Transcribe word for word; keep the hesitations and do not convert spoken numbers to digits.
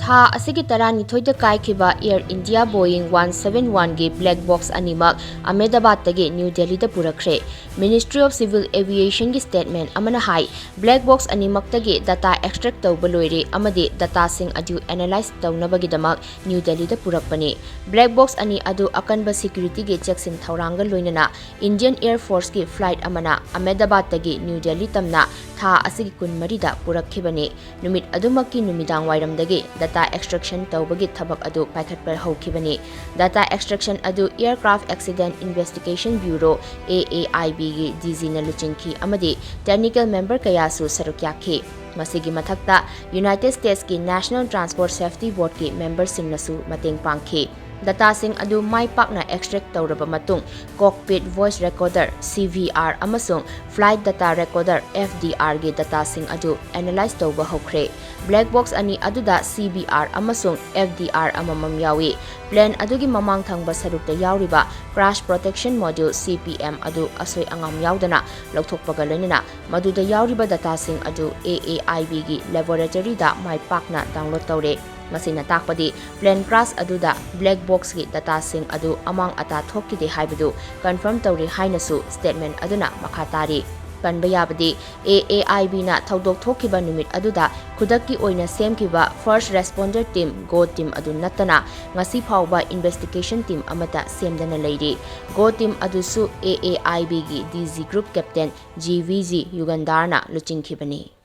ꯊꯥ ꯑꯁꯤꯒꯤ ꯇꯔꯥꯅꯤꯊꯣꯏꯗ ꯀꯥꯏꯈꯤꯕ Air India Boeing one seven one ꯒꯤ black box ꯑꯅꯤꯃꯛ ꯑꯍꯃꯦꯗꯕꯥꯗꯇꯒꯤ ꯅ꯭ꯌꯨ ꯗꯦꯜꯂꯤꯗ ꯄꯨꯔꯛꯈ꯭ꯔꯦ꯫ Ministry of Civil Aviation ꯒꯤ statement ꯑꯃꯅ ꯍꯥꯏ, black box ꯑꯅꯤꯃꯛꯇꯒꯤ data extract ꯇꯧꯕ ꯂꯣꯏꯔꯦ ꯑꯃꯗꯤ dataꯁꯤꯡ ꯑꯗꯨ analyze ꯇꯧꯅꯕꯒꯤꯗꯃꯛ ꯅ꯭ꯌꯨ ꯗꯦꯜꯂꯤꯗ ꯄꯨꯔꯛꯄꯅꯤ꯫ Black box ꯑꯅꯤ ꯑꯗꯨ ꯑꯀꯟꯕ security ꯒꯤ ꯆꯦꯛꯁꯤꯟ ꯊꯧꯔꯥꯡꯒ ꯂꯣꯏꯅꯅ Indian Air Force ꯀꯤ flight ꯑꯃꯅ ꯑꯍꯃꯦꯗꯕꯥꯗꯇꯒꯤ ꯅ꯭ꯌꯨ ꯗꯦꯜꯂꯤ ꯇꯝꯅ ꯊꯥ ꯑꯁꯤꯒꯤ ꯀꯨꯟꯃꯔꯤꯗ ꯄꯨꯔꯛꯈꯤꯕꯅꯤ꯫ ꯅꯨꯃꯤꯠ ꯑꯗꯨꯃꯛꯀꯤ ꯅꯨꯃꯤꯗꯥꯡ ꯋꯥꯏꯔꯝꯗꯒꯤ data extraction ꯇꯧꯕꯒꯤ ꯊꯕꯛ ꯑꯗꯨ ꯄꯥꯏꯈꯠꯄ ꯍꯧꯈꯤꯕꯅꯤ꯫ Data extraction ꯑꯗꯨ Aircraft Accident Investigation Bureau, A A I B ꯒꯤ D G ꯅ ꯂꯨꯆꯤꯡꯈꯤ ꯑꯃꯗꯤ technical member ꯀꯌꯥꯁꯨ ꯁꯔꯨꯛ ꯌꯥꯈꯤ꯫ ꯃꯁꯤꯒꯤ ꯃꯊꯛꯇ United States ꯀꯤ National Transport Safety Board ꯀꯤ member ꯁꯤꯡꯅꯁꯨ ꯃꯇꯦꯡ ꯄꯥꯡꯈꯤ꯫ Dataꯁꯤꯡ ꯑꯗꯨ ꯃꯥꯏ ꯄꯥꯛꯅ extract ꯇꯧꯔꯕ ꯃꯇꯨꯡ, cockpit voice recorder, C V R, ꯑꯃꯁꯨꯡ flight data recorder, F D R, ꯒꯤ dataꯁꯤꯡ ꯑꯗꯨ analyze ꯇꯧꯕ ꯍꯧꯈ꯭ꯔꯦ꯫ Black box ꯑꯅꯤ ꯑꯗꯨꯗ C V R ꯑꯃꯁꯨꯡ F D R ꯑꯃꯃꯝ ꯌꯥꯎꯏ꯫ Plane ꯑꯗꯨꯒꯤ ꯃꯃꯥꯡ ꯊꯪꯕ ꯁꯔꯨꯛꯇ ꯌꯥꯎꯔꯤꯕ Crash Protection Module, C P M, ꯑꯗꯨ ꯑꯁꯣꯏ ꯑꯉꯥꯝ ꯌꯥꯎꯗꯅ ꯂꯧꯊꯣꯛꯄꯒ ꯂꯣꯏꯅꯅ ꯃꯗꯨꯗ ꯌꯥꯎꯔꯤꯕ dataꯁꯤꯡ ꯑꯗꯨ A A I B ꯒꯤ laboratory ꯗ ꯃꯥꯏ ꯄꯥꯛꯅ download ꯇꯧꯔꯦ꯫ ꯃꯁꯤꯅ ꯇꯥꯛꯄꯗꯤ plane crash ꯑꯗꯨꯗ black box ꯀꯤ dataꯁꯤꯡ ꯑꯗꯨ ꯑꯃꯥꯡ ꯑꯇꯥ ꯊꯣꯛꯈꯤꯗꯦ ꯍꯥꯏꯕꯗꯨ confirm ꯇꯧꯔꯦ ꯍꯥꯏꯅꯁꯨ statement ꯑꯗꯨꯅ ꯃꯈꯥ ꯇꯥꯔꯤ꯫ ꯄꯟꯕ ꯌꯥꯕꯗꯤ, A A I B ꯅ ꯊꯧꯗꯣꯛ ꯊꯣꯛꯈꯤꯕ ꯅꯨꯃꯤꯠ ꯑꯗꯨꯗ ꯈꯨꯗꯛꯀꯤ ꯑꯣꯏꯅ ꯁꯦꯝꯈꯤꯕ first responder team, GO team, ꯑꯗꯨ ꯅꯠꯇꯅ ꯉꯁꯤ ꯐꯥꯎꯕ investigation team ꯑꯃꯠꯇ ꯁꯦꯝꯗꯅ ꯂꯩꯔꯤ꯫ GO team ꯑꯗꯨꯁꯨ A A I B ꯒꯤ D G Group Captain G V G Yugandhar ꯅ ꯂꯨꯆꯤꯡꯈꯤꯕꯅꯤ꯫